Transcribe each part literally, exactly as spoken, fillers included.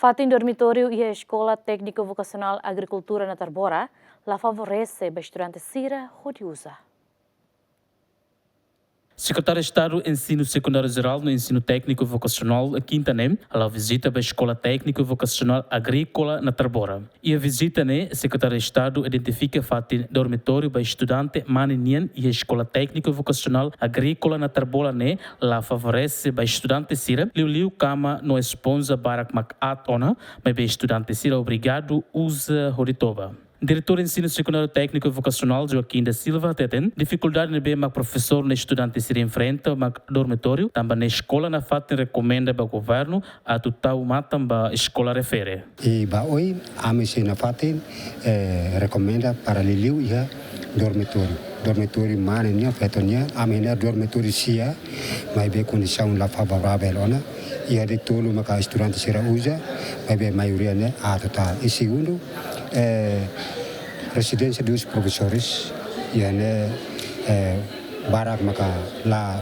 Fatin dormitóriu iha Eskola Tékniku Vokasionál Agrikultura Natarbora la favorese ba estudante sira hodi uza. Sekretáriu Estadu Ensinu Sekundáriu Jerál no Ensinu Tékniku Vokasionál, kinta ne'e, hala'o vizita ba Eskola Tékniku Vokasionál Agríkola Natarbora. Iha vizita ne'e, Sekretáriu Estadu identifika fatin dormitóriu ba estudante mane nian iha Eskola Tékniku Vokasionál Agríkola Natarbora ne'e la favorese ba estudante sira, liuliu kama no esponja barak mak aat ona, maibé estudante sira obrigadu uza hodi toba. Diretór Ensinu Sekundáriu Tékniku Vokasionál Joaquim da Silva hateten, difikuldade ne'ebé mak profesór no estudante sira enfrenta mak dormitóriu, tanba ne'e eskola nafatin rekomenda ba governu atu tau matan ba eskola refere. I ba oin, ami sei nafatin, eh, rekomenda para liuliu iha dormitóriu. Dormitóriu mane nian, feto nian, ami iha dormitóriu sia, maibé kondisaun la favoravel ona. Iha de'it tolu maka estudante sira uza, maibé maioria ne'e aat totál. I segundu, eh, rezidénsia dos profesores, iha ne'e, eh, barak maka la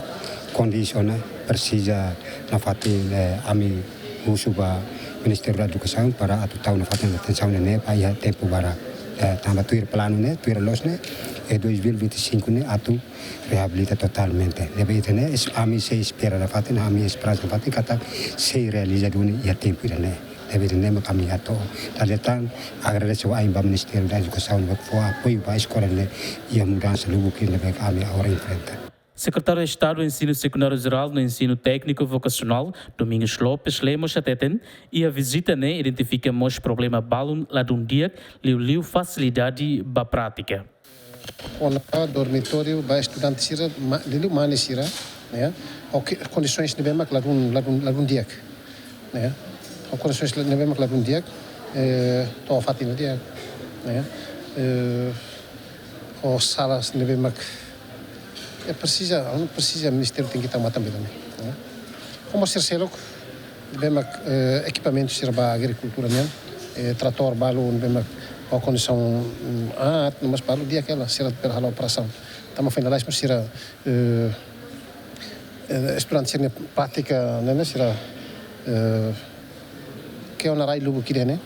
kondís ona, presiza nafatin, eh, ami husu ba Ministériu da Edukasaun para atu tau nafatin atensaun ne'e ba iha tempu barak. Eh, tanba tuir planu ne'e, tuir loos ne'e, eh, dois mil e vinte e cinco ne'e atu reabilita totalmente. Ne'ebé ita ne'e, es-, ami sei espera nafatin, ami esperansa nafatin katak sei realiza duni iha tempu ida-ne'e. Ne'ebé ita ne'e mak ami atu. Dala ida tan agradese wa'in ba Ministériu da Edukasaun ne'ebé fó apoiu ba eskola ne'e iha mudansa lubuk ne'ebé ami agora enfrenta. Sekretáriu Estadu Ensinu Sekundáriu Jerál no Ensinu Tékniku Vokasionál, Domingos Lopes Lemos hateten, iha vizita ne'e identifika mós problema balun ladún di'ak, liuliu fasilidade ba prátika. Kona-ba dormitóriu ba estudante sira, ma-, liuliu mane sira, ne'e, ho ke-, kondisoens ne'ebé mak ladún, ladún, ladún di'ak, ne'e, ho kondisoens ne'ebé mak ladún di'ak, eh, to'o fatin di'ak, ne'e, eh, ho salas ne'ebé mak, eh, presiza, anu, presiza Ministériu tenke tau matan ba ida-ne'e, ne'e. Ho mós sira seluk, ne'ebé mak, eh, ekipamentu sira ba agrikultura nian, eh, tratór balu ne'ebé mak ho kondisaun, mm, aat, no mós balu di'ak hela, sira bele halo operasaun. Tanba finaliza mós sira, eh, eh, estudante sira-nia prátika ne'e, ne'e sira, eh, ke ona rai lubuk ida-ne'e,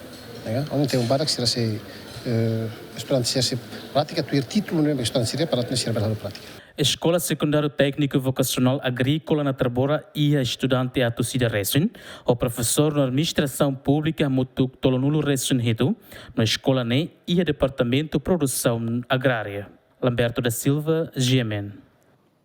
ne'e, ohin tempu badak sira sei, eh, estudante sira sei prátika tuir títulu ne'e estudante sira para sira bele halo prátika. Eskola Sekundáriu Tékniku Vokasionál Agríkola Natarbora iha estudante atus ida resin, ho profesór no administrasaun públika hamutuk tolunulu resin hitu, no eskola ne'e iha Departamentu Produsaun Agrária. Lamberto da Silva, G M N.